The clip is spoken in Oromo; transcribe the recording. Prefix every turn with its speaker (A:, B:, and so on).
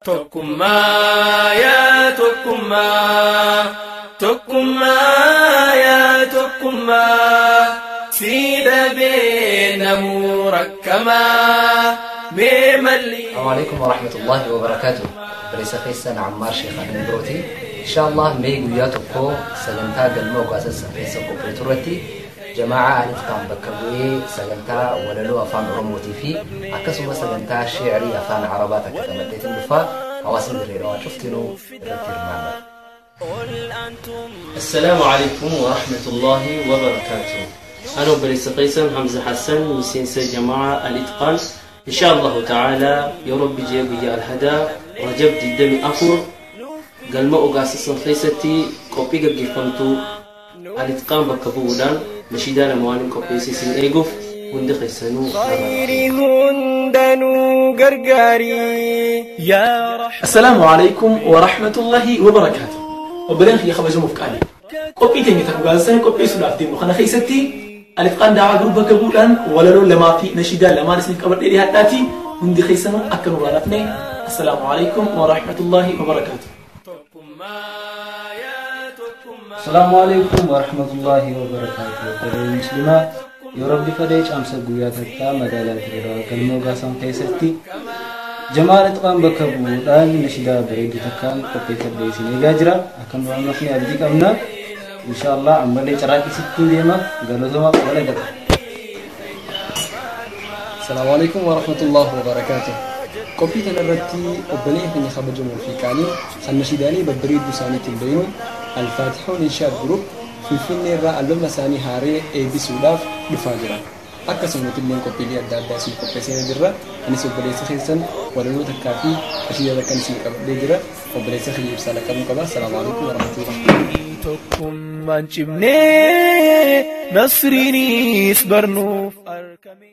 A: Tokkummaa yaa tokkummaa, tokkummaa yaa tokkummaa, si dhabee namuu rakkamaa, mee malli.
B: السلام عليكم ورحمة الله وبركاته. Obboleessa keessan Ammaar Sheekh Amin Birooti. Insha Allah mee guyyaa tokko sagantaa galma Ogaasas keessa qopheetu irratti jamaa'aa Al-Itqaan bakka bu'ee sagantaa walaloo afaan Oromootii fi akkasuma sagantaa shi'rii afaan Arabaa takka qabadheetiin dhufaa, hawaasni Dirree Dhawaa cuftinuu irratti hirmaanna.
C: السلام عليكم ورحمة الله وبركاته. أنا obboleessa keessan حمزة حسن miseensa جماعة الإتقان. إن شاء الله تعالى يا رب جي guyyaa الهدى رجب 24 galma Ogaassan keessatti qophii gaggeeffamtu Al-Itqaan bakka bu'uudhaan nashiidaa lama waan qopheesse isin eeguuf hundi keessanuu
A: خير hundanuu gargaarii yaa
D: السلام عليكم ورحمة الله وبركاته. Obboleen kiyya kabajamuuf qaalii. Qophii teenya tan Ogaassan qopheessuudhaaf deemnu kana keessatti Al-Itqaan Daawaa Group bakka bu'uudhaan walaloo lamaa fi nashiidaa lamaan isiniif qabadhee dhiyaadhaati, hundi keessanuu akka nurraa nafne. السلام عليكم ورحمة الله وبركاته.
E: السلام عليكم ورحمة الله وبركاته. Obboleen Muslimaa, yoo Rabbi fedhee caamsa guyyaa 1 magaalaa Dirreedawaa galma Ogaasan keessatti jamaa Itqaan bakka bu'uudhaan nashidaa bareedduu takkaan qopheeffadhee isin eegaa jira. Akka nu hafne abdii qabna. Insha Allah ammallee carraaqii sittiin deema. Galatoomaa, wal agarra.
F: السلام عليكم ورحمة الله وبركاته. Qophii kana irratti obboleen keenya kabajamoo fi qaalii kan nashiidaalee babbareedduu isaaniitiin beeynu Alfaatixoon Inshaad Group Finfinnee irraa albama isaanii haaree eebbisuudhaaf dhufaa jira. Akkasuma illee qophiilee adda addaa isin qopheessanii jirra. Anis obboleessa keessan walaloo takkaa fi nashiidaa takkan isin qabadhee jira. Obboleessa kiyya ibsaa laqqabuu qaba. السلام عليكم ورحمة الله.
A: Tokkummaan cimnee nasriinis barnuuf argame.